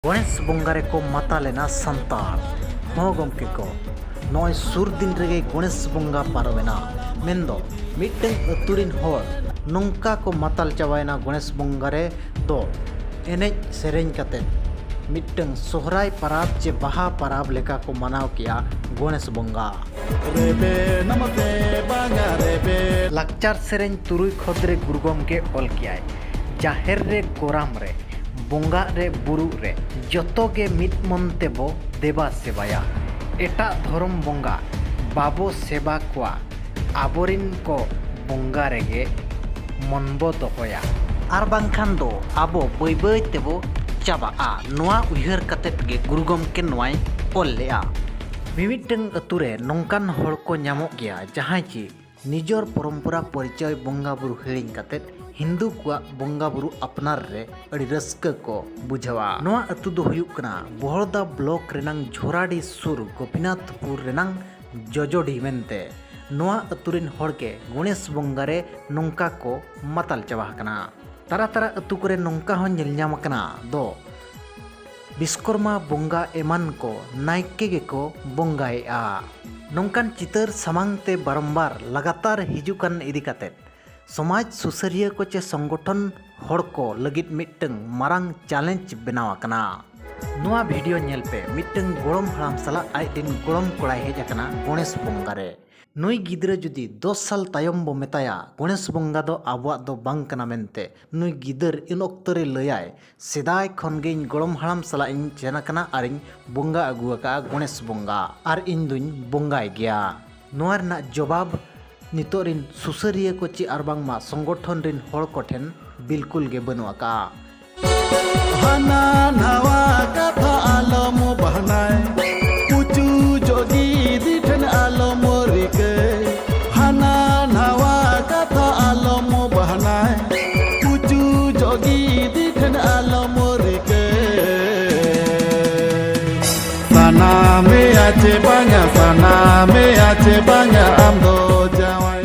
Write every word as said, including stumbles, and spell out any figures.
ᱜᱚᱬᱮᱥ ᱵᱚᱸᱜᱟ ᱨᱮᱠᱚ ᱢᱟᱛᱟᱞᱮᱱᱟ ᱥᱟᱱᱛᱟᱲ᱾ ᱦᱚᱸ ᱜᱚᱢᱠᱮ ᱠᱚ, ᱱᱚᱜᱼᱚᱭ ᱥᱩᱨ ᱫᱤᱱ ᱨᱮᱜᱮ ᱜᱚᱬᱮᱥ ᱵᱚᱸᱜᱟ ᱯᱟᱨᱚᱢᱮᱱᱟ᱾ ᱢᱮᱱᱫᱚ ᱢᱤᱫᱴᱟᱝ ᱟᱹᱛᱩ ᱨᱤᱱ ᱦᱚᱲ ᱱᱚᱝᱠᱟ ᱠᱚ ᱢᱟᱛᱟᱞ ᱪᱟᱵᱟᱭᱮᱱᱟ ᱜᱚᱬᱮᱥ ᱵᱚᱸᱜᱟ ᱨᱮ ᱫᱚ ᱮᱱᱮᱡ ᱥᱮᱨᱮᱧ ᱠᱟᱛᱮ ᱢᱤᱫᱴᱟᱝ ᱥᱚᱦᱨᱟᱭ ᱯᱟᱨᱟᱵᱽ ᱪᱮ ᱵᱟᱦᱟ ᱯᱟᱨᱟᱵᱽ ᱞᱮᱠᱟ ᱠᱚ ᱢᱟᱱᱟᱣ ᱠᱮᱜᱼᱟ ᱜᱚᱬᱮᱥ ᱵᱚᱸᱜᱟ᱾ ᱨᱮᱵᱮᱱᱟᱢ ᱥᱮ ᱵᱟᱝᱟ ᱨᱮᱵᱮᱱ? ᱞᱟᱠᱪᱟᱨ ᱥᱮᱨᱮᱧ ᱛᱩᱨᱩᱭ ᱠᱷᱚᱫ ᱨᱮ ᱜᱩᱨᱩ ᱜᱚᱢᱠᱮ ᱚᱞ ᱠᱮᱜᱼᱟᱭ, ᱡᱟᱦᱮᱨ ᱨᱮ ᱜᱚᱨᱟᱢ ᱨᱮ, ᱵᱚᱸᱜᱟᱜ ᱨᱮ ᱵᱩᱨᱩᱜ ᱨᱮ, ᱡᱚᱛᱚ ᱜᱮ ᱢᱤᱫ ᱢᱚᱱ ᱛᱮᱵᱚ ᱫᱮᱵᱟ ᱥᱮᱵᱟᱭᱟ᱾ ᱮᱴᱟᱜ ᱫᱷᱚᱨᱚᱢ ᱵᱚᱸᱜᱟ ᱵᱟᱵᱚ ᱥᱮᱵᱟ ᱠᱚᱣᱟ, ᱟᱵᱚᱨᱤᱱ ᱠᱚ ᱵᱚᱸᱜᱟ ᱨᱮᱜᱮ ᱢᱚᱱ ᱵᱚ ᱫᱚᱦᱚᱭᱟ᱾ ᱟᱨ ᱵᱟᱝᱠᱷᱟᱱ ᱫᱚ ᱟᱵᱚ ᱵᱟᱹᱭ ᱵᱟᱹᱭ ᱛᱮᱵᱚ ᱪᱟᱵᱟᱜᱼᱟ᱾ ᱱᱚᱣᱟ ᱩᱭᱦᱟᱹᱨ ᱠᱟᱛᱮᱫ ᱜᱮ ᱜᱩᱨᱩ ᱜᱚᱢᱠᱮ ᱱᱚᱣᱟᱭ ᱚᱞ ᱞᱮᱜᱼᱟ᱾ ᱢᱤᱢᱤᱫᱴᱟᱝ ᱟᱹᱛᱩ ᱨᱮ ᱱᱚᱝᱠᱟᱱ ᱦᱚᱲ ᱠᱚ ᱧᱟᱢᱚᱜ ᱜᱮᱭᱟ, ᱡᱟᱦᱟᱸᱭ ᱪᱮ ᱱᱤᱡᱚᱨ ᱯᱚᱨᱚᱢᱯᱚᱨᱟ ᱯᱚᱨᱤᱪᱚᱭ ᱵᱚᱸᱜᱟ ᱵᱩᱨᱩ ᱦᱤᱲᱤᱧ ᱠᱟᱛᱮᱫ ᱦᱤᱱᱫᱩ ᱠᱚᱣᱟᱜ ᱵᱚᱸᱜᱟ ᱵᱩᱨᱩ ᱟᱯᱱᱟᱨ ᱨᱮ ᱟᱹᱰᱤ ᱨᱟᱹᱥᱠᱟᱹ ᱠᱚ ᱵᱩᱡᱷᱟᱹᱣᱟ᱾ ᱱᱚᱣᱟ ᱟᱹᱛᱩ ᱫᱚ ᱦᱩᱭᱩᱜ ᱠᱟᱱᱟ ᱵᱚᱦᱚᱲᱫᱟ ᱵᱞᱚᱠ ᱨᱮᱱᱟᱝ ᱡᱷᱳᱨᱟᱰᱤ ᱥᱩᱨ ᱜᱳᱯᱤᱱᱟᱛᱷᱯᱩᱨ ᱨᱮᱱᱟᱝ ᱡᱚᱡᱚᱰᱤ ᱢᱮᱱᱛᱮ᱾ ᱱᱚᱣᱟ ᱟᱹᱛᱩ ᱨᱤᱱ ᱦᱚᱲ ᱜᱮ ᱜᱚᱬᱮᱥ ᱵᱚᱸᱜᱟ ᱨᱮ ᱱᱚᱝᱠᱟ ᱠᱚ ᱢᱟᱛᱟᱞ ᱪᱟᱵᱟ ᱟᱠᱟᱱᱟ᱾ ᱛᱟᱨᱟ ᱛᱟᱨᱟ ᱟᱹᱛᱩ ᱠᱚᱨᱮ ᱱᱚᱝᱠᱟ ᱦᱚᱸ ᱧᱮᱞ ᱧᱟᱢ ᱟᱠᱟᱱᱟ ᱫᱚ ᱵᱤᱥᱠᱚᱨᱢᱟ ᱵᱚᱸᱜᱟ ᱮᱢᱟᱱ ᱠᱚ ᱱᱟᱭᱠᱮ ᱜᱮᱠᱚ ᱵᱚᱸᱜᱟᱭᱮᱜᱼᱟ᱾ ᱱᱚᱝᱠᱟᱱ ᱪᱤᱛᱟᱹᱨ ᱥᱟᱢᱟᱝ ᱛᱮ ᱵᱟᱨᱚᱢᱵᱟᱨ ᱞᱟᱜᱟᱛᱟᱨ ᱦᱤᱡᱩᱜ ᱠᱟᱱ ᱤᱫᱤ ᱠᱟᱛᱮ ᱥᱚᱢᱟᱡᱽ ᱥᱩᱥᱟᱹᱨᱤᱭᱟᱹ ᱠᱚ ᱪᱮ ᱥᱚᱝᱜᱚᱴᱷᱚᱱ ᱦᱚᱲ ᱠᱚ ᱞᱟᱹᱜᱤᱫ ᱢᱤᱫᱴᱟᱝ ᱢᱟᱨᱟᱝ ᱪᱮᱞᱮᱧᱡᱽ ᱵᱮᱱᱟᱣ ᱟᱠᱟᱱᱟ᱾ ᱱᱚᱣᱟ ᱵᱷᱤᱰᱤᱭᱳ ᱧᱮᱞ ᱯᱮ, ᱢᱤᱫᱴᱟᱝ ᱜᱚᱲᱚᱢ ᱦᱟᱲᱟᱢ ᱥᱟᱞᱟᱜ ᱟᱡ ᱨᱤᱱ ᱜᱚᱲᱚᱢ ᱠᱚᱲᱟᱭ ᱦᱮᱡ ᱟᱠᱟᱱᱟ ᱜᱚᱬᱮᱥ ᱵᱚᱸᱜᱟ ᱨᱮ᱾ ᱱᱩᱭ ᱜᱤᱫᱽᱨᱟᱹ ᱡᱩᱫᱤ ᱫᱚᱥ ᱥᱟᱞ ᱛᱟᱭᱚᱢ ᱵᱚ ᱢᱮᱛᱟᱭᱟ, ᱜᱚᱬᱮᱥ ᱵᱚᱸᱜᱟ ᱫᱚ ᱟᱵᱚᱣᱟᱜ ᱫᱚ ᱵᱟᱝ ᱠᱟᱱᱟ ᱢᱮᱱᱛᱮ, ᱱᱩᱭ ᱜᱤᱫᱟᱹᱨ ᱤᱱ ᱚᱠᱛᱚ ᱨᱮ ᱞᱟᱹᱭᱟᱭ, "ᱥᱮᱫᱟᱭ ᱠᱷᱚᱱ ᱜᱮ ᱤᱧ ᱜᱚᱲᱚᱢ ᱦᱟᱲᱟᱢ ᱥᱟᱞᱟᱜ ᱤᱧ ᱥᱮᱱ ᱟᱠᱟᱱᱟ ᱟᱨ ᱤᱧ ᱵᱚᱸᱜᱟ ᱟᱹᱜᱩ ᱟᱠᱟᱫᱼᱟ ᱜᱚᱬᱮᱥ ᱵᱚᱸᱜᱟ, ᱟᱨ ᱤᱧ ᱫᱩᱧ ᱵᱚᱸᱜᱟᱭ ᱜᱮᱭᱟ᱾" ᱱᱚᱣᱟ ᱨᱮᱱᱟᱜ ᱡᱚᱵᱟᱵ ᱱᱤᱛᱚᱜ ᱨᱤᱱ ᱥᱩᱥᱟᱹᱨᱤᱭᱟᱹ ᱠᱚ ᱪᱮ ᱟᱨ ᱵᱟᱝᱢᱟ ᱥᱚᱝᱜᱚᱴᱷᱚᱱ ᱨᱤᱱ ᱦᱚᱲ ᱠᱚᱴᱷᱮᱱ ᱵᱤᱞᱠᱩᱞ ᱜᱮ ᱵᱟᱹᱱᱩᱜ ᱟᱠᱟᱫᱼᱟ᱾ ᱦᱟᱱᱟ ᱱᱟᱣᱟ ᱠᱟᱛᱷᱟ ᱟᱞᱚᱢ ᱵᱟᱦᱱᱟᱭ, ᱩᱪᱩ ᱡᱚᱜᱤᱫᱤ ᱴᱷᱮᱱ ᱟᱞᱚᱢ ᱨᱤᱠᱟᱹᱭ᱾ ᱦᱟᱱᱟ ᱱᱟᱣᱟ ᱠᱟᱛᱷᱟ ᱟᱞᱚᱢ ᱵᱟᱦᱱᱟᱭ, ᱩᱪᱩ ᱡᱚᱜᱤᱫᱤ ᱴᱷᱮᱱ ᱟᱞᱚᱢ ᱨᱤᱠᱟᱹᱭ᱾ ᱥᱟᱱᱟᱢᱮᱭᱟ ᱪᱮ ᱵᱟᱝᱟ, ᱥᱟᱱᱟᱢᱮᱭᱟ ᱪᱮ ᱵᱟᱝᱟ, ᱟᱢ ᱫᱚ ᱡᱟᱶᱟᱭ᱾